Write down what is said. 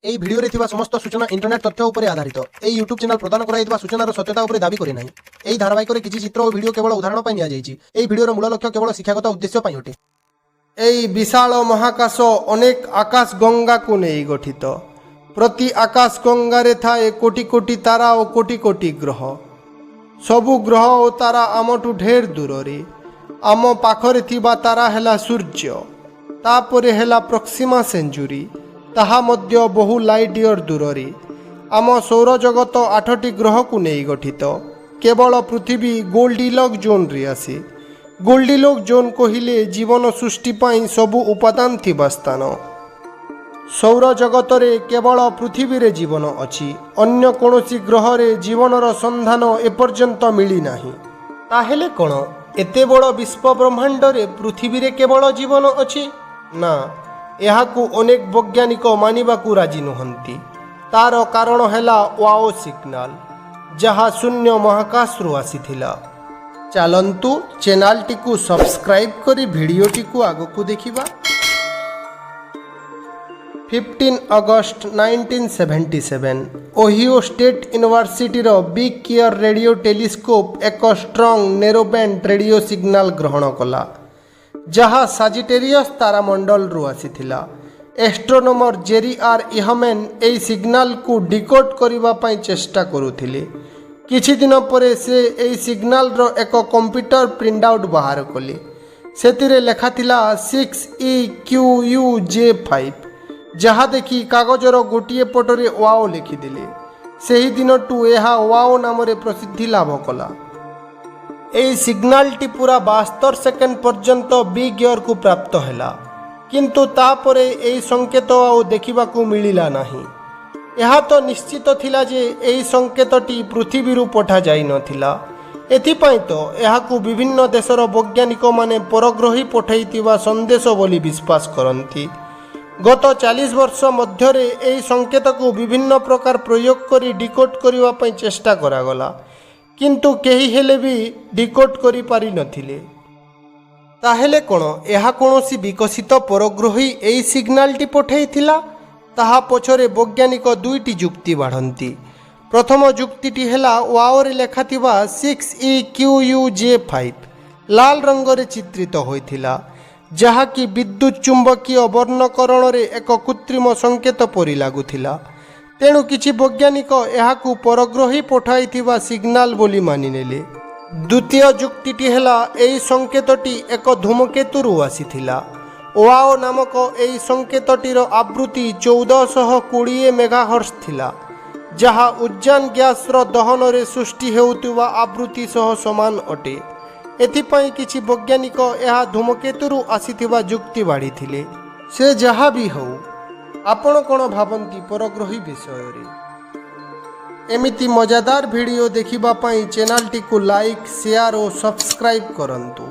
ଏହି ଭିଡିଓରେ ଥିବା ସମସ୍ତ ସୂଚନା ଇଣ୍ଟରନେଟ୍ ତଥ୍ୟ ଉପରେ ଆଧାରିତ। ଏହି ୟୁଟ୍ୟୁବ୍ ଚ୍ୟାନେଲ ପ୍ରଦାନ କରାଯାଇଥିବା ସୂଚନାର ସତ୍ୟତା ଉପରେ ଦାବି କରେ ନାହିଁ। ଏହି ଧାରାବାହିକରେ କିଛି ଚିତ୍ର ଓ ଭିଡିଓ କେବଳ ଉଦାହରଣ ପାଇଁ ନିଆଯାଇଛି। ଏହି ଭିଡିଓର ମୂଳ ଲକ୍ଷ୍ୟ କେବଳ ଶିକ୍ଷାଗତ ଉଦ୍ଦେଶ୍ୟ ପାଇଁ ଅଟେ। ଏହି ବିଶାଳ ମହାକାଶ ଅନେକ ଆକାଶ ଗଙ୍ଗାକୁ ନେଇ ଗଠିତ। ପ୍ରତି ଆକାଶ ଗଙ୍ଗାରେ ଥାଏ କୋଟି କୋଟି ତାରା ଓ କୋଟି କୋଟି ଗ୍ରହ। ସବୁ ଗ୍ରହ ଓ ତାରା ଆମଠୁ ଢେର ଦୂରରେ। ଆମ ପାଖରେ ଥିବା ତାରା ହେଲା ସୂର୍ଯ୍ୟ। ତାପରେ ହେଲା ପ୍ରକ୍ସିମା ସେଣ୍ଟାଉରି, ତାହା ମଧ୍ୟ ବହୁ ଲାଇଟ୍ ଇୟର ଦୂରରେ। ଆମ ସୌରଜଗତ ଆଠଟି ଗ୍ରହକୁ ନେଇ ଗଠିତ। କେବଳ ପୃଥିବୀ ଗୋଲ୍ଡିଲକ୍ ଜୋନ୍ରେ ଆସେ। ଗୋଲ୍ଡିଲକ୍ ଜୋନ୍ କହିଲେ ଜୀବନ ସୃଷ୍ଟି ପାଇଁ ସବୁ ଉପାଦାନ ଥିବା ସ୍ଥାନ। ସୌରଜଗତରେ କେବଳ ପୃଥିବୀରେ ଜୀବନ ଅଛି। ଅନ୍ୟ କୌଣସି ଗ୍ରହରେ ଜୀବନର ସନ୍ଧାନ ଏପର୍ଯ୍ୟନ୍ତ ମିଳିନାହିଁ। ତାହେଲେ କ'ଣ ଏତେ ବଡ଼ ବିଶ୍ୱ ବ୍ରହ୍ମାଣ୍ଡରେ ପୃଥିବୀରେ କେବଳ ଜୀବନ ଅଛି? ନା, ଏହାକୁ ଅନେକ ବୈଜ୍ଞାନିକ ମାନିବାକୁ ରାଜି ନୁହନ୍ତି। ତାର କାରଣ ହେଲା ୱାଓ ସିଗ୍ନାଲ, ଯାହା ଶୂନ୍ୟ ମହାକାଶରୁ ଆସିଥିଲା। ଚାଲନ୍ତୁ, ଚ୍ୟାନେଲଟିକୁ ସବସ୍କ୍ରାଇବ୍ କରି ଭିଡ଼ିଓଟିକୁ ଆଗକୁ ଦେଖିବା। 15 August 1977, Ohio state ୟୁନିଭର୍ସିଟିର ବିଗ୍ ଇୟର ରେଡ଼ିଓ ଟେଲିସ୍କୋପ୍ ଏକ ଷ୍ଟ୍ରଙ୍ଗ ନେରୋବ୍ୟାଣ୍ଡ ରେଡ଼ିଓ ସିଗ୍ନାଲ ଗ୍ରହଣ କଲା, ଯାହା ସାଜିଟେରିୟସ୍ ତାରାମଣ୍ଡଳରୁ ଆସିଥିଲା। ଏଷ୍ଟ୍ରୋନମର ଜେରି ଆର୍ ଇହମେନ୍ ଏହି ସିଗ୍ନାଲକୁ ଡିକୋଡ୍ କରିବା ପାଇଁ ଚେଷ୍ଟା କରୁଥିଲେ। କିଛି ଦିନ ପରେ ସେ ଏହି ସିଗ୍ନାଲର ଏକ କମ୍ପ୍ୟୁଟର ପ୍ରିଣ୍ଟ ଆଉଟ୍ ବାହାର କଲେ। ସେଥିରେ ଲେଖାଥିଲା 6EQUJ5, ଯାହା ଦେଖି କାଗଜର ଗୋଟିଏ ପଟରେ ୱାଓ ଲେଖିଦେଲେ। ସେହି ଦିନଠୁ ଏହା ୱାଓ ନାମରେ ପ୍ରସିଦ୍ଧି ଲାଭ କଲା। ଏହି ସିଗ୍ନାଲଟି ପୁରା 72 ସେକେଣ୍ଡ ପର୍ଯ୍ୟନ୍ତ ବିଗ୍ ଇୟରକୁ ପ୍ରାପ୍ତ ହେଲା, କିନ୍ତୁ ତାପରେ ଏହି ସଂକେତ ଆଉ ଦେଖିବାକୁ ମିଳିଲା ନାହିଁ। ଏହା ତ ନିଶ୍ଚିତ ଥିଲା ଯେ ଏହି ସଂକେତଟି ପୃଥିବୀରୁ ପଠାଯାଇନଥିଲା। ଏଥିପାଇଁ ତ ଏହାକୁ ବିଭିନ୍ନ ଦେଶର ବୈଜ୍ଞାନିକମାନେ ପରଗ୍ରହୀ ପଠାଇଥିବା ସନ୍ଦେଶ ବୋଲି ବିଶ୍ୱାସ କରନ୍ତି। ଗତ 40 ବର୍ଷ ମଧ୍ୟରେ ଏହି ସଂକେତକୁ ବିଭିନ୍ନ ପ୍ରକାର ପ୍ରୟୋଗ କରି ଡିକୋଡ୍ କରିବା ପାଇଁ ଚେଷ୍ଟା କରାଗଲା, କିନ୍ତୁ କେହି ହେଲେ ବି ଡିକୋଡ୍ କରିପାରିନଥିଲେ। ତାହେଲେ କ'ଣ ଏହା କୌଣସି ବିକଶିତ ପରଗ୍ରହୀ ଏହି ସିଗ୍ନାଲଟି ପଠାଇଥିଲା? ତାହା ପଛରେ ବୈଜ୍ଞାନିକ ଦୁଇଟି ଯୁକ୍ତି ବାଢ଼ନ୍ତି। ପ୍ରଥମ ଯୁକ୍ତିଟି ହେଲା, ୱାଓରେ ଲେଖାଥିବା 6EQUJ5 ଲାଲ ରଙ୍ଗରେ ଚିତ୍ରିତ ହୋଇଥିଲା, ଯାହାକି ବିଦ୍ୟୁତ୍ ଚୁମ୍ବକୀୟ ବର୍ଣ୍ଣକରଣରେ ଏକ କୃତ୍ରିମ ସଂକେତ ପରି ଲାଗୁଥିଲା। ତେଣୁ କିଛି ବୈଜ୍ଞାନିକ ଏହାକୁ ପରଗ୍ରହୀ ପଠାଇଥିବା ସିଗ୍ନାଲ ବୋଲି ମାନିନେଲେ। ଦ୍ୱିତୀୟ ଯୁକ୍ତିଟି ହେଲା, ଏହି ସଂକେତଟି ଏକ ଧୂମକେତୁରୁ ଆସିଥିଲା। ୱାଓ ନାମକ ଏହି ସଂକେତଟିର ଆବୃତ୍ତି 1420 ମେଗାହର୍ସ ଥିଲା, ଯାହା ଉଜ୍ଜାନ ଗ୍ୟାସର ଦହନରେ ସୃଷ୍ଟି ହେଉଥିବା ଆବୃତ୍ତି ସହ ସମାନ ଅଟେ। ଏଥିପାଇଁ କିଛି ବୈଜ୍ଞାନିକ ଏହା ଧୂମକେତୁରୁ ଆସିଥିବା ଯୁକ୍ତି ବାଢ଼ିଥିଲେ। ସେ ଯାହା ବି ହେଉ, ଆପଣ କ'ଣ ଭାବନ୍ତି ପରଗ୍ରହୀ ବିଷୟରେ? ଏମିତି ମଜାଦାର ଭିଡ଼ିଓ ଦେଖିବା ପାଇଁ ଚ୍ୟାନେଲଟିକୁ ଲାଇକ୍, ସେୟାର ଓ ସବସ୍କ୍ରାଇବ୍ କରନ୍ତୁ।